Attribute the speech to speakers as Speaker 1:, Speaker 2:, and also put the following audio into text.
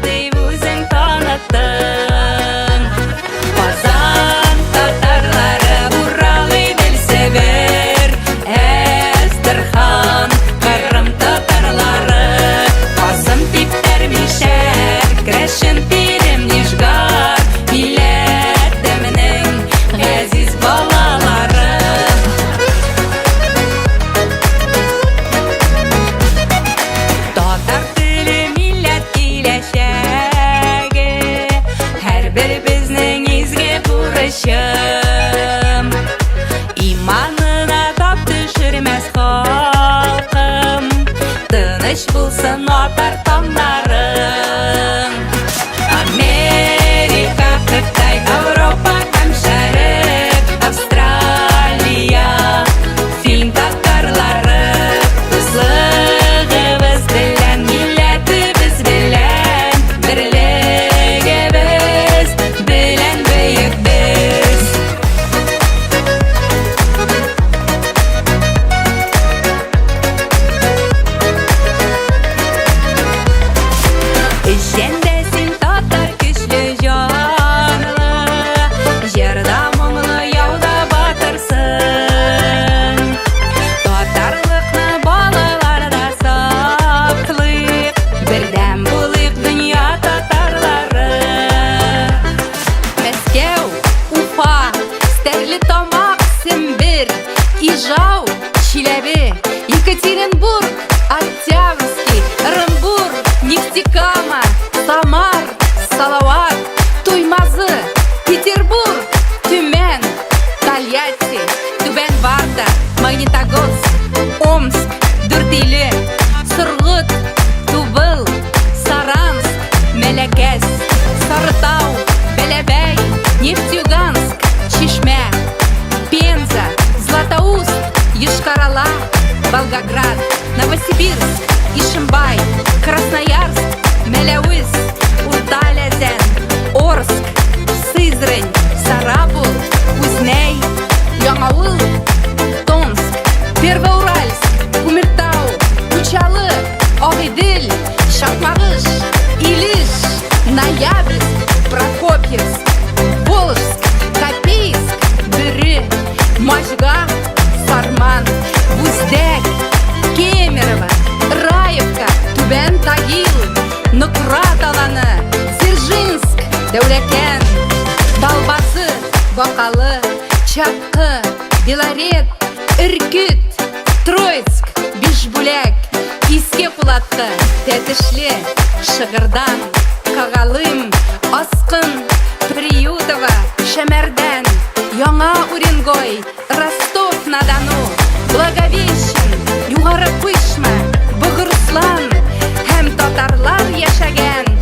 Speaker 1: дип үзең таныттың. Казан татарлары, Урал, Идел, Себер, Әстерхан, Кырым татарлары, Касым типтәр, Мишәр, Керәшен, Пермь, Нижгар, милләтемнең газиз балалары. Татар теле милләт киләчәге, һәрберебезнең изге бурычы. Иманына тап төшермәс халкым, тыныч булсын атар таңнарың. Америка, Кытай, Европа һәм Шәрык, Австралия, фин татарлары, дуслыгыбыз белән, милләтебез белән, берлегебез белән бөек без. Эчәндә син татар көчле җанлы, җырда моңлы, яуда батырсың. Татарлыкны балаларда саклыйк, бердәм булыйк, дөнья татарлары. Мәскәү, Уфа, Стәрлетамак, Сембер, Ижау, Чиләбе, Екатеринбург, Октябрьский, Ырымбур, Нефтекама, Самар, Салават, Туймазы, Петербург, Төмән, Тольятти, Түбән Варта, Магнитогорск, Омск, Дүртөйле, Соргыт, Тубыл, Саранск, Мәләкәс, Сарытау, Бәләбәй, Нефтеюганск, Чишмә, Пенза, Златоуст, Йошкар-Ола, Волгоград, Новосибирск, Ишембай, Красноярск, Мәләвез, Урта Әләзән, Орск, Сызрань, Сарапул, Үзнәй, Яңавыл, Томск, Первоуральск, Күмертау, Учалы, Агыйдел, Чакмагыш, Илеш, Ноябрьск, Прокопьевск, Волжск, Копейск, Бөре, Можга, Сарман, Бүздәк, Кемерово, Раевка, Түбән Тагил, Нократ Аланы, Дзержинск, Дәүләкән, Талбазы, Бакалы, Чаткы, Белорет, Өркет, Троицк, Бишбүләк, Иске Кулаткы, Тәтешле, Шыгырдан, Когалым, Аскын, Приютово, Шәмәрдән, Яңа Уренгой, Ростов-на-Дону, Благовещен, Югары Пышма, Богырыслан һәм татарлар яшәгән